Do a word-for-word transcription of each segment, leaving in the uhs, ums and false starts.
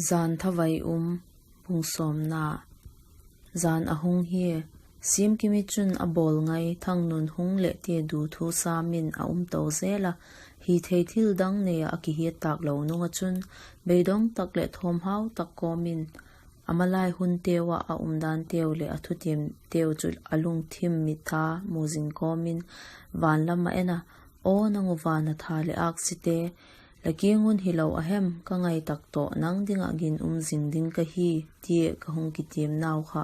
Zan thavai um, bung sawmna. Zan a hung hia, Siamkimi chun a bawl ngai Thangnun hung leh tia du thu sâm in a um to zel a, hithei thil dang nei ah a kihiat tâk lo nung ah chun, beidong tak leh thawmhau tak kawm in, a malai hunteu ah a umdanteu leh a thutiamteu chu a lungthim mit tha mu zing kawm in, van lam ah en a, Aw nang u van a tha leh âksite, la kiang un hilo a hem ka ngai tak tawh nang ding ah ginum zing ding ka hi, tia ka hung kitiamnau kha,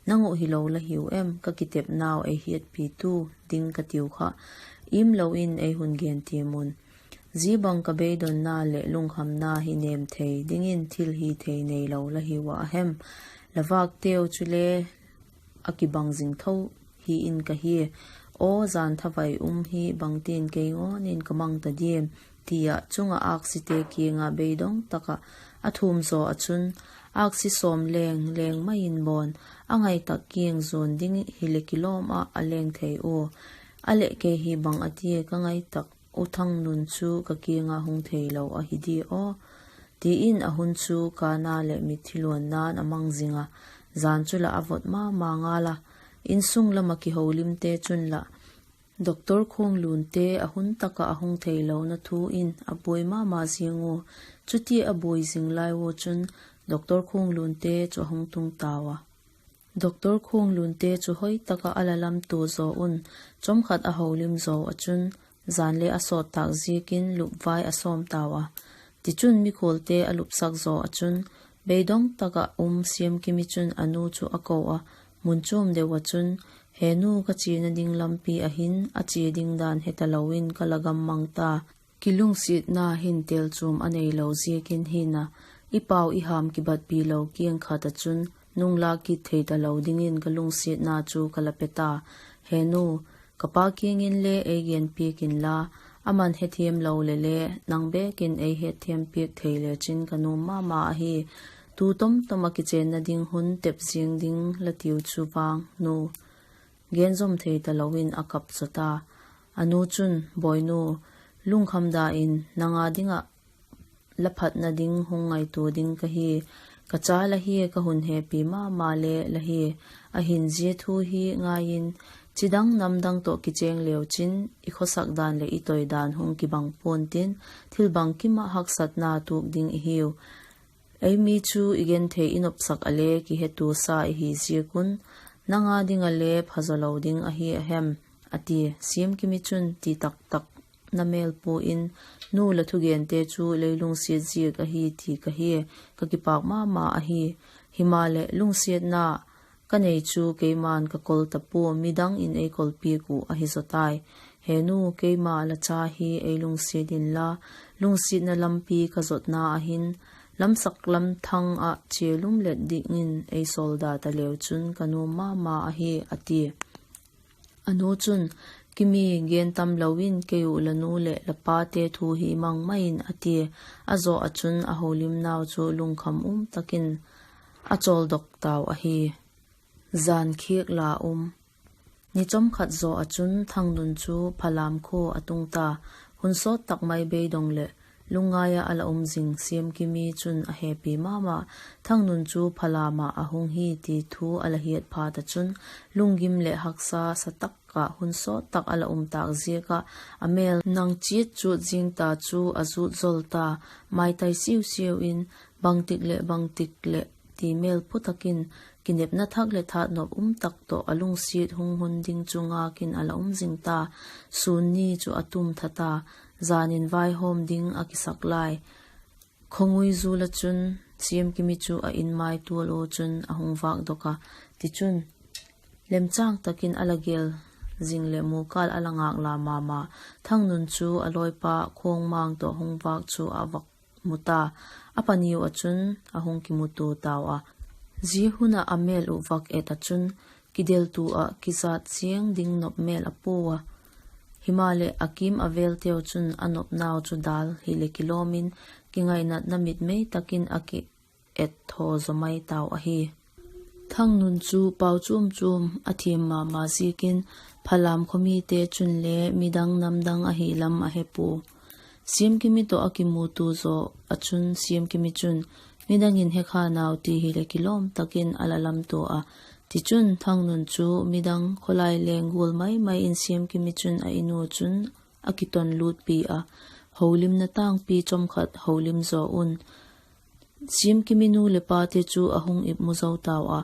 nang uh hilo la hiu em, ka kitepnau ei hiatpitu ding ka tiu kha, im lo in ei hun gen tiam un. Zia bang ka beidonna leh lungkhamna hi nêm thei dingin thil hithei neilo la hiu ah a hem? La vâkteu chule a kibang zing tho hi in ka hia. Aw zan thavai um hi bangtin kei ngawn in ka mang ta diam? ti ah chung ah âksite kiang ah beidong tak ah a thum zaw ah chun, âksi sawm leng leng mai in bawn, a ngai tak kiang zuan ding hileh kilawm ah a leng thei ua. A leh kei hi bang a tia ka ngai tak u Thangnun chu ka kiang ah hung theilo ahi dia aw? ti in a hun chu kâna leh mitthi luanna'n a mang zing a, jan chu lah a vot ma ma ngal a. Insung lam ah kiholimte chun lah, Doctor Khuanglunte a hun tak ah a hung theilona thu in a buai ma ma ziang ua. Chutia a buai zing lai ua chun, Doctor Khuanglunte chu a hung tung tau a. Doctor Khuanglunte chu hoi tak ah a la lamtua zaw un, chawmkhat a holim zaw ah chun, jan le a sawt tâk ziakin lupvai a sawm tau a. Tichun mikhualte a lupsak zaw ah chun, beidong tak ah um Siamkimi chun a nu chu a ko a, mun chuam deu ah chun, He nu, ka chiana ding lampi ah hin a chia ding dan he talo in ka la gam mang ta. Kilungsiatna hin têlchuam a neilo ziakin hin a, i pau i ham kibatpi lo kiang khat ah chun nung lâk kit thei talo dingin ka lungsiatna chu ka la pe ta. He nu, ka pa kiang inle ei gen piak inla, ama'n hethiam lo leh le, nang bêk in ei hetthiam piak thei lechin ka nuam ma ma ahi. Tu tom tom ah kichenna ding hun tep ziang ding la tiu chu vang, nu. Gen zom thei talo in a kap zaw ta. A nu chun, Bawinu, lungkham da in, nang â ding ah la phatna ding hung ngaitua ding ka hi. Ka cha la hia, ka hun hepi ma ma le la hia. Ahin zia thu hi ngai in, chidang namdang tawh kichêng leu chin, i khawsak dan leh i toi dan hung kibang pua'n tin, thil bangkim ah haksatna tuak ding i hiu. Ei mi chu i genthei i nopsak ah le kihetuasa i hi ziak un, nang â ding ah le phazaw lo ding ahi a hem? a tia. Siamkimi chun ti tak tak na mêl pua in, Nu, la thugente chu lei lungsiat ziak ahi ti ka hia, ka kipâk ma ma ahi. Himaleh lungsiatna ka nei chu keima'n ka kol ta pua, midang in ei kolpiak uh ahi zaw tai. He nu, keima la cha hi ei lungsiat inla, lungsiatna lampi ka zotna ah hin, lamsak lamthang ah chia lum let dingin ei sawlda ta leu chun ka nuam ma ma ahi, a tia. A nu chun, Kimi, gen tam lo in kei uh la nu leh la pate thu hi mang mai in, a tia. A zaw ah chun a holimnau chu lungkham um tak in a chawldok tau ahi. Jan khiak la um. Ni chawmkhat zaw ah chun Thangnun chu Phalam khua a tung ta. Hun sawt tak mai beidong leh lungngai ah a la um zing Siamkimi chun a hepi ma ma. Thangnun chu Phalam ah a hung hi ti thu a la hiat phat ah chun, lunggim leh haksa sa tak ah hun sawt tak a la um tâk ziak ah, a mêl nang chiat chuat zing ta chu a zut zawl ta. Maitai siau siau in, Bangtik leh bangtik leh, ti mêl phu tak in, kinepna thak leh thanop um tak tawh a lungsiat hung hun ding chu ngâk in a la um zing ta. Sûn ni chu a tum tha ta. Jan in vaihawm ding a kisak lai. Khawngui zul ah chun Siamkimi chu a in mai tual ua chun a hung vâkdok a. Tichun, lemchâng tak in a la gel zing leh mukâl a la ngâk la ma ma. Thangnun chu a lawipa Khuangmang tawh hung vâk chu a vak mu ta. A paniu ah chun a hung kimutua tau a. Zia hun ah a mêl uh vak et ah chun, kideltu ah kizat ziang ding nop mêl a pua a. Himaleh, a kim a vêlteu chun a nopnau chu dâl hileh kilawm in, kingainatna mit mei tak in a ki et thaw zaw mai tau ahi. Thangnun chu pau chuam chuam a thiam ma ma ziakin, Phalam khaw mite chunle midang namdang ahi lam a he pua. Siamkimi tawh a kimutua zaw ah chun Siamkimi chun, midang in hekha nau ti hileh kilawm tak in a la lamtua a. Tichun, Thangnun chu midang khawlai leng gual mai mai in Siamkimi chun a In ua chun a kiton lûtpi a, holimna tângpi chawmkhat holim zaw un, Siamkimi nu leh pate chu a hung ip mu zo tau a.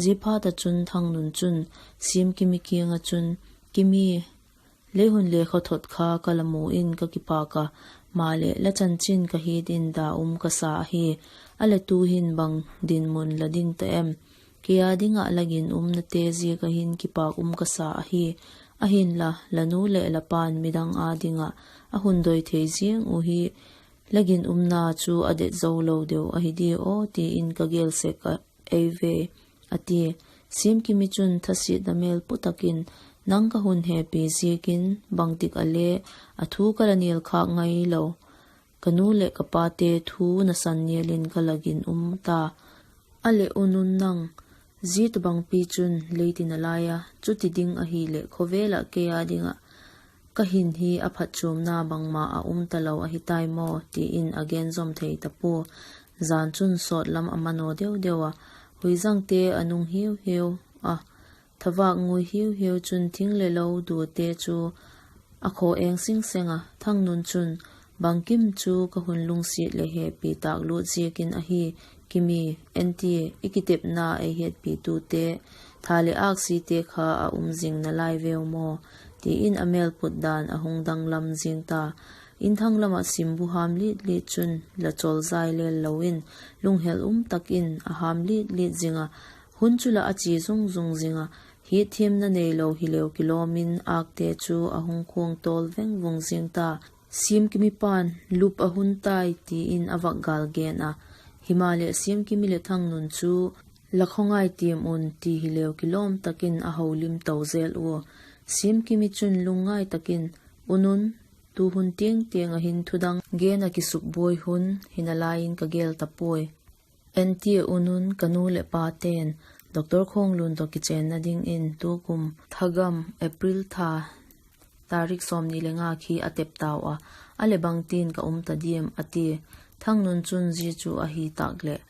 Ziaphat ah chun Thangnun chun Siamkimi kiang ah chun, Kimi, lei hun le khawthot kha ka la mu in ka kipâk a, maleh la chanchin ka hiat in da um ka sa ahi. A leh tu'hin bang dinmun la ding ta em? Kei â ding ah la ginumnate ziak ah hin kipâk um ka sa ahi. Ahinla, la nu leh la pa'n midang â ding ah a hun doi thei ziang uh hi, la ginumna chu a det zo lo deu ahi di aw, ti in ka gel sek a, ei ve, a tia. Siamkimi chun thasiatna mêl pu tak in, Nang ka hun hepi ziakin bangtik ah le a thu ka la nial khâk ngai lo. Ka nu leh ka pate thu nasan nial in ka la ginum ta. A leh U Nun, nang, zia tawhbangpi chun lei ti nalai a, chuti ding ahileh khawvel ah kei â ding ah ka hin hi a phatchuamna bangma a um talo ahi tai maw, ti in a gen zawm thei ta pua. Jan chun sawt lam a manaw deu deu a, huizangte a nung hiau hiau a, thavâk ngui hiau hiau chun thing leh lo duate chu a khaw eng sing seng a. Thangnun chun, Bangkim chu ka hun lungsiat leh hepi tâk lût ziakin ahi. Kimi, en tia, i kitepna ei hetpitute, tha leh âksite kha a um zing nalai veu maw? ti in a mêl put dan a hung danglam zing ta. Inthang lam ah simbu ham lit lit chun la chawl zai lel lo in, lunghel um tak in a ham lit lit zing a, hun chu lah a chia zung zung zing a, hiatthiamna neilo hileu kilawm in âkte chu a hung khuang tawl veng vung zing ta. Siamkimi pa'n, Lup a hun tai, ti in a vak gâl gen a, himaleh Siamkimi leh Thangnun chu, La khawngai tiam un, ti hileu kilawm tak in a holim to zel ua. Siamkimi chun lungngai tak in, U Nun, tu hun tiang tiang ah hin thudang gen ah kisukbuai hun hi nalai in ka gel ta puai. En tia, U Nun, ka nu leh pate'n Doctor Khawnglun tawh kichênna dingin tukum thagam April tha tarik sawmni le nga khi a tep tau a, a leh bangtin ka um ta diam? a tia. Thangnun chun zia chu ahi tâk leh,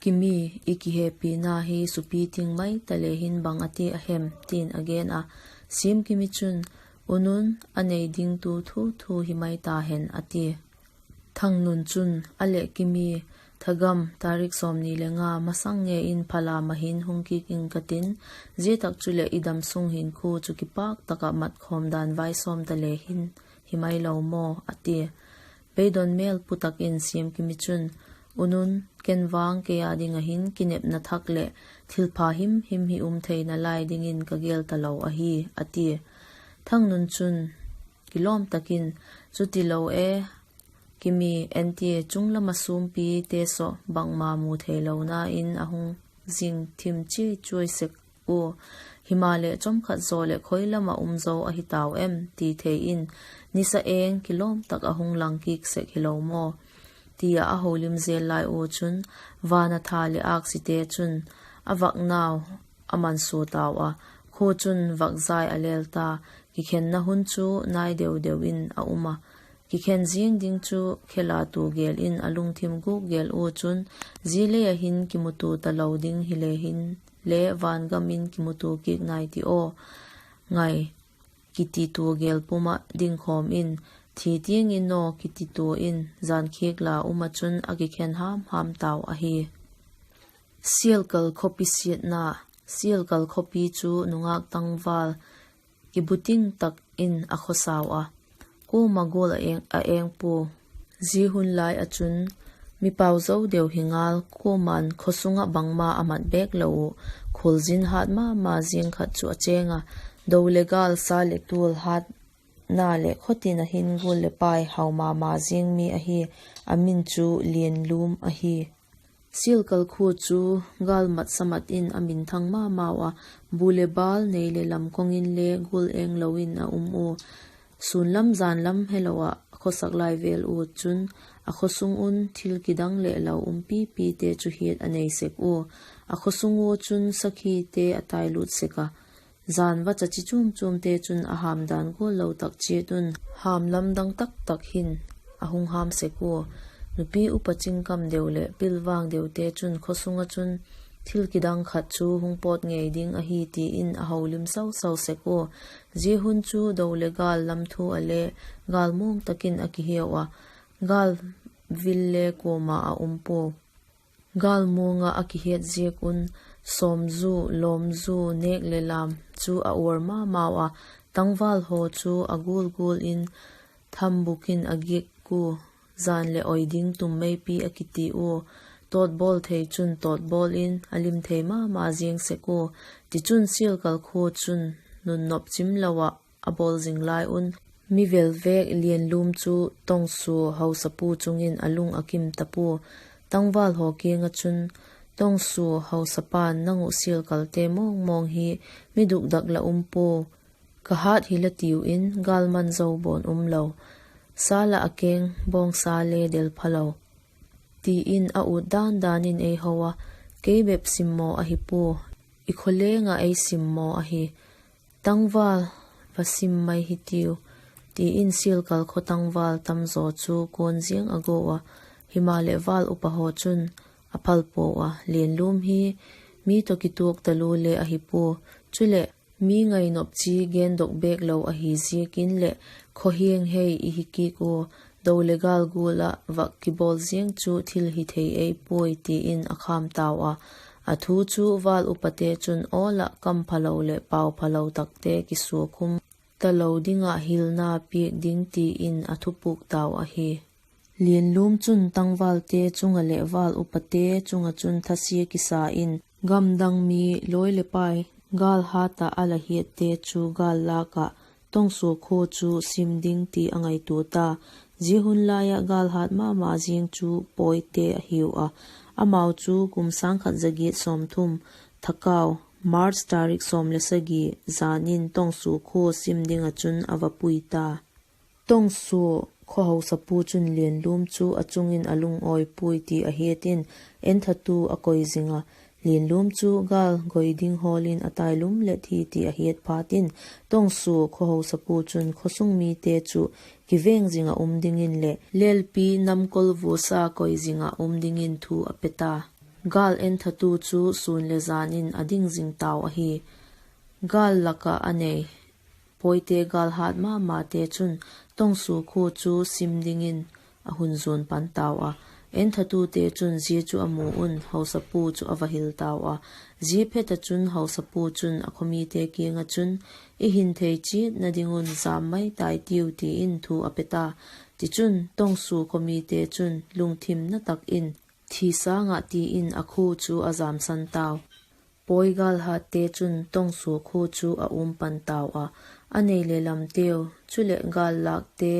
Kimi, i kihepina hi supi ting mai ta le hin bang a ti a hem? ti'n a gen a. Siamkimi chun, U Nun, a nei dingtu thu thu hi mai ta hen, a tia. Thangnun chun, A leh Kimi, thagam tarik sawmni le nga masang nge in phala ma hin hung kik ing ka tin, zia tak chuleh i damsung hinkhua chu kipâk tak ah mat khawm dan vai sawm ta le hin hi mai lo maw? a tia. Beidon mêl pu tak in Siamkimi chun, U Nun, ken vang kei â ding ah hin kinepna thak leh thilpha him him hi um theina lai dingin ka gel talo ahi, a tia. Thangnun chun kilawm tak in, Chutilo e, Kimi, en tia, chung lam ah sûmpite saw bangma mu theilona in a hung zing thim chiai chuai sek ua. Himaleh, chawmkhat zaw leh khoi lam ah um zo ahi tau em ti thei in, nisa eng kilawm tak a hung lang kik sek hilo maw? ti ah a holim zel lai ua chun, van a tha leh âksite chun a vak nau a mansua tau a, khua chun vak zai a lel ta. Kikhenna hun chu nai deu deu in a um a, kikhen zing ding chu khel a tua gel in a lungthim gûk gel ua chun, zia lei ah hin kimutua talo ding hile hin le van gam in kimutua kik nai ti aw. Ngai, kititua gel pum ah dingkhawm in, thi tiang in aw kititua in, jan khiak la um ah chun a kikhen ham ham tau ahi. Sialkal khawpi siatna. Sialkal khawpi chu nungâk tangval kibuting tak in a khawsau a, kuama gual a eng, a eng pua. Zia hun lai ah chun mi pau zo deu hi ngal, kuama'n khawsung ah bangma a mat bêk lo uh, khualzin hât ma ma ziang khat chu a chêng a, do leh gâl, sa leh tual hâtna leh khawtin a hin gual leh pai hau ma ma ziang mi ahi. A min chu Lianlum ahi. Sialkal khua chu gâl mat sa mat in a minthang ma mau a, bu leh bâl, nei leh lam kawng inle gual eng lo in a um ua. Sûn lam jan lam helo ah khawsak lai vêl ua chun, a khawsung un thil kidang leh lau um pipite chu hiat a nei sek ua. A khawsung ua chun sakhite a tai lût sek a, jan vacha chi chuam chuamte chun a ham dan gual lo tak chiat un, ham lamdang tak tak hin a hung ham sek ua. Nupi upa chingkam deu leh pilvang deute chun khaw sung ah chun thil kidang khat chu hung pawt ngei ding ahi ti in a holim sau sau sek ua. Zia hun chu do le gâl lam thu a le gâlmuang tak in a kihiau a, gâl vil le kuama a um pua. Gâlmuang ah a kihiat ziak un sawmzu, lawmzu, nêk le lam chu a uar ma mau a, tangval haw chu a gual gual in thambuk in a giak ua, jan leh oi ding tum meipi a kiti ua, tawtbawl thei chun tawtbawl in a lim thei ma ma ziang sek ua. Tichun, Sialkal khua chun nun nop chim lo ah a bawl zing lai un, mi vel vêk Lianlum chu Tongsua hausapu chung in a lung a kim ta pua. Tangval haw kiang ah chun, Tongsua hausapa'n, nang uh Sialkalte mawng mawng hi, mi dukdak la um pua, ka hât hi la tiu in gâl man zo bawn um lo, sa lah a keng bawngsa le del pha lo, ti in a ut dan dan in ei ho a, kei bep simmaw ahi pua, i khawleng ah ei simmaw ahi. Tangval, va sim mai hi tiu, ti in Sialkal khaw tangval tamzaw chu kuan ziang a gua a. Himaleh, val upa haw chun a phal pua a, Lianlum hi mi tawh kituak talua le ahi pua. Chuleh, mi ngainop chi gendok bêk lo ahi ziak in leh, khaw hiang hei i hi kik ua, do le gâl gual ah vak kibawl ziang chu thil hi thei ei puai, ti in a kham tau a. A thu chu val upate chun awl ah kam phalo leh pau phalo takte kisuakhum talo ding ah hilna piak ding ti in a thupuk tau ahi. Lianlum chun tangvalte chung ah leh val upate chung ah chun thasia kisa in, gamdang mi lawi leh pai gâl hât ah a la hiatte chu gâl lâk ah Tongsua khua chu sim ding ti a ngaitua ta. Zia hun lai ah gâl hât ma ma ziang chu Pawite ahiu a, amau chu kum sâng khat za giat sawmthum, Thakau, March tarik sawm le sagi, jan in Tongsua khua sim ding ah chun a va pui ta. Tongsua khaw hausapu chun Lianlum chu a chung in a lungawi puai ti a hiat in, enthatu a koi zing a. Lianlum chu gâl goi ding hawl in a tai lum let hi ti a hiat phat in, Tongsua khaw hausapu chun khawsung mite chu kiveng zing ah um dingin leh lelpi namkol vuasa koi zing ah um dingin thu a pe ta. Gâl enthatu chu sûn le jan in a ding zing tau ahi. Gâl lak ah a nei Pawite gâl hât ma mate chun Tongsua khua chu sim dingin a hun zuan pan tau a. Enthatute chun zia chu a mu un hausapu chu a va hil tau a. Zia phet ah chun hausapu chun a khawmite kiang ah chun, I hin thei chiatna ding un jam mai tai tiu, ti in thu a pe ta. Tichun, Tongsua khawmite chun lungthimna tak in, Thi sâng ah, ti in a khua chu a jamsan tau. Pawi gâlhâtte chun Tongsua khua chu a um pan tau a, a nei le lamteu, chuleh gâllâkte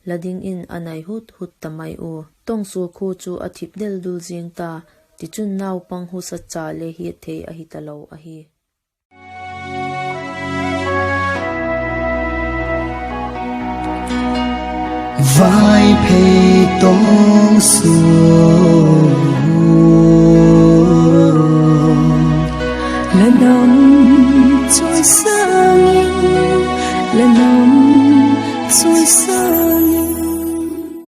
la dingin a nai hut hut ta mai ua. Tongsua khua chu a thip del dul ziang ta, tichun naupang husa cha le hiat thei ahi talo ahi. Vaiphei Tongsua, la nam chawisâng in, la nam chawisâng in,